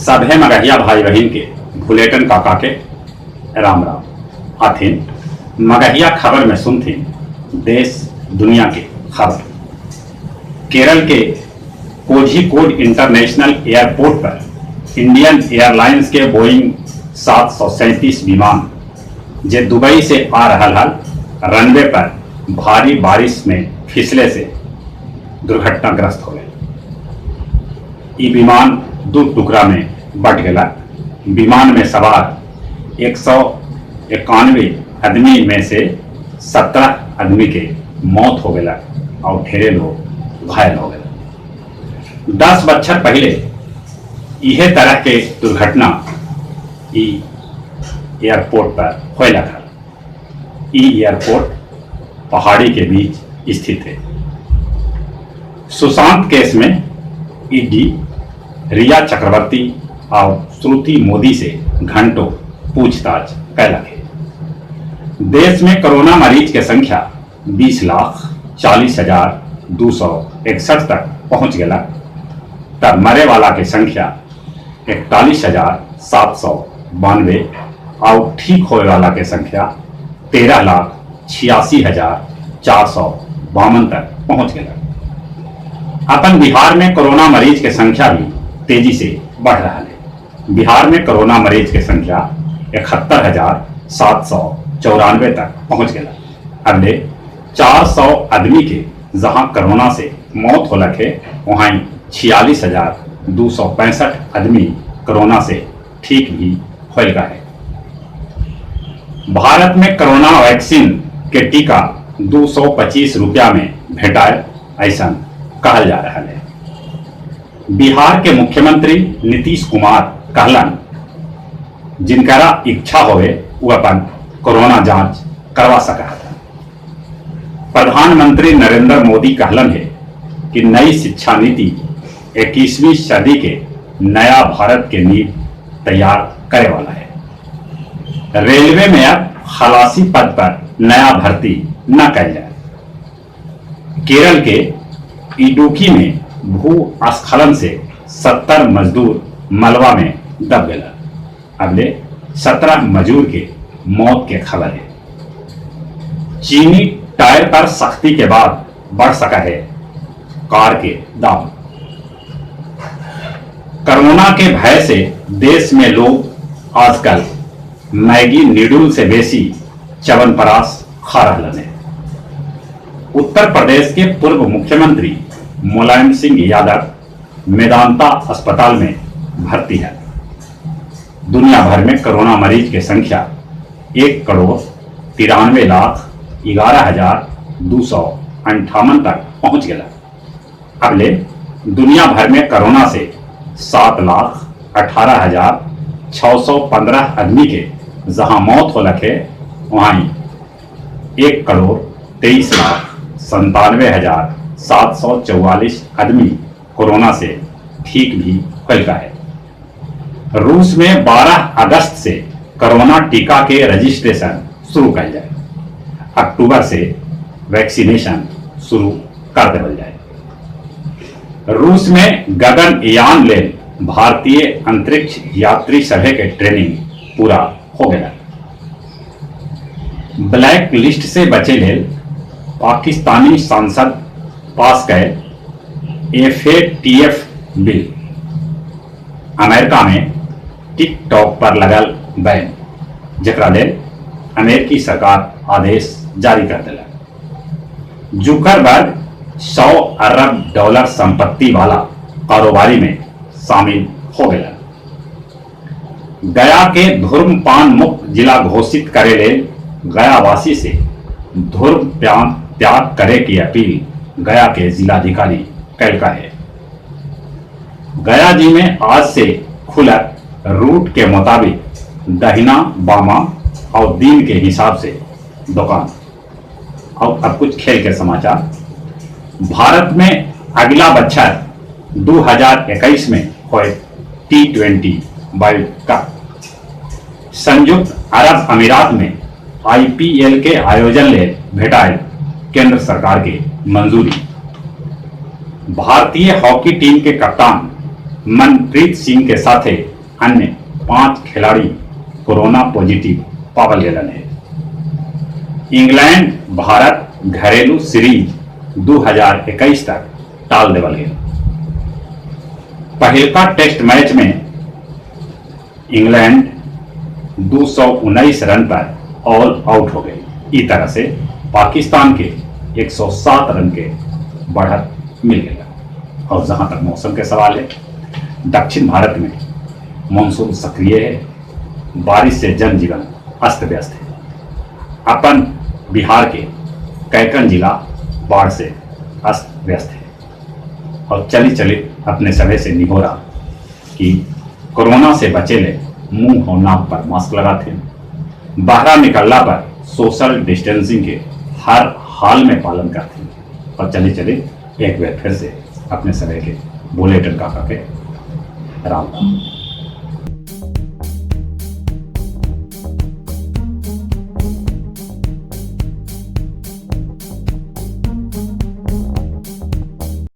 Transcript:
सभे मगहिया भाई-बहिन के भुलेटन काका के राम-राम। आथिन मगहिया खबर में सुनथिन देश दुनिया के खबर। केरल के कोझिकोड इंटरनेशनल एयरपोर्ट पर इंडियन एयरलाइंस के बोइंग 737 विमान जे दुबई से आ रहल हल, रनवे पर भारी बारिश में फिसले से दुर्घटनाग्रस्त हो गेल। ई विमान दू टुकड़ा में बँट गेलक। विमान में सवार 191 अदमी में से 17 अदमी के मौत हो गेलक आउ ढेरे लोग घायल हो गेलक। 10 बच्छर पहिले इहे तरह के दुर्घटना ई एयरपोर्ट पर होयलक हल। ई एयरपोर्ट पहाड़ी के बीच स्थित है। सुशांत केस में ईडी रिया चक्रवर्ती आउ श्रुति मोदी से घंटों पूछताछ कैलक हे। देश में कोरोना मरीज के संख्या 20,40,261 तक पहुंच गेलक, त मरे वाला के संख्या 41,792 आउ ठीक होए वाला के संख्या 13,86,452 तक पहुंच गेलक। अपन बिहार में कोरोना मरीज के संख्या भी तेजी से बढ़ रहा है। बिहार में कोरोना मरीज के संख्या 71,794 तक पहुंच गया। अगले 400 आदमी के जहां कोरोना से मौत होलक है, वहां 46,265 आदमी कोरोना से ठीक भी होल है। भारत में कोरोना वैक्सीन के टीका 225 रुपया में भेटाए, ऐसा कहल जा रहा है। बिहार के मुख्यमंत्री नीतीश कुमार कहलन, जिनकरा इच्छा होवे वो अपन कोरोना जांच करवा सका है। प्रधानमंत्री नरेंद्र मोदी कहलन है कि नई शिक्षा नीति 21वीं सदी के नया भारत के नींव तैयार करे वाला है। रेलवे में अब खलासी पद पर नया भर्ती न कल जाए। केरल के इडुकी में भूस्खलन से 70 मजदूर मलबा में दब गए। अगले 17 मजदूर के मौत के खबर है। चीनी टायर पर सख्ती के बाद बढ़ सका है कार के दाम। कोरोना के भय से देश में लोग आजकल मैगी न्यूडल से बेसी च्यवनप्राश खा रहे हैं। उत्तर प्रदेश के पूर्व मुख्यमंत्री मुलायम सिंह यादव मेदांता अस्पताल में भर्ती है। दुनिया भर में कोरोना मरीज के संख्या 1,93,11,258 तक पहुंच गया। अगले दुनिया भर में कोरोना से 7,18,615 आदमी के जहां मौत हो लखे, वहीं 1,23,97,744 आदमी कोरोना से ठीक भी होल है। रूस में 12 अगस्त से कोरोना टीका के रजिस्ट्रेशन शुरू कर जाए। अक्टूबर से वैक्सीनेशन शुरू कर देवल जाए। रूस में गगनयान लेल भारतीय अंतरिक्ष यात्री सभे के ट्रेनिंग पूरा हो गया। ब्लैक लिस्ट से बचे लेल पाकिस्तानी सांसद पास गए एफएटीएफ बिल। अमेरिका में टिकटॉक पर लगल बैन, जकरा लेल अमेरिकी सरकार आदेश जारी कर दिलक। जुकरबर्ग 100 अरब डॉलर संपत्ति वाला कारोबारी में शामिल हो गया। गया के धूम्रपान मुक्त जिला घोषित करे लेल गयावासी से धूम्रपान त्याग करे की अपील गया के जिलाधिकारी कैलका है। गया जी में आज से खुलत रूट के मुताबिक दहिना बामा और दिन के हिसाब से दुकान। और अब कुछ खेल के समाचार। भारत में अगला बच्छर 2021 में होए टी20 वर्ल्ड कप। संयुक्त अरब अमीरात में आईपीएल के आयोजन ले भेटाए केंद्र सरकार के मंजूरी। भारतीय हॉकी टीम के कप्तान मनप्रीत सिंह के साथे अन्य 5 खिलाड़ी कोरोना पॉजिटिव पावल गेलन हे। इंग्लैंड भारत घरेलू सीरीज 2021 तक टाल देवल गेल। पहिलका टेस्ट मैच में इंग्लैंड 219 रन पर ऑल आउट हो गई। ई तरह से पाकिस्तान के 107 रन के बढ़त मिल गया। और जहां तक मौसम के सवाल है, दक्षिण भारत में मानसून सक्रिय है। बारिश से जनजीवन अस्त व्यस्त है। अपन बिहार के कैकन जिला बाढ़ से अस्त व्यस्त है। और चली चली अपने सभे से निहोरा कि कोरोना से बचे ले मुंह और नाक पर मास्क लगाते, बाहर निकलना पर सोशल डिस्टेंसिंग के हर हाल में पालन करते। और चले चले एक बार फिर से अपने सभे के बुलेटिन काका के राम राम।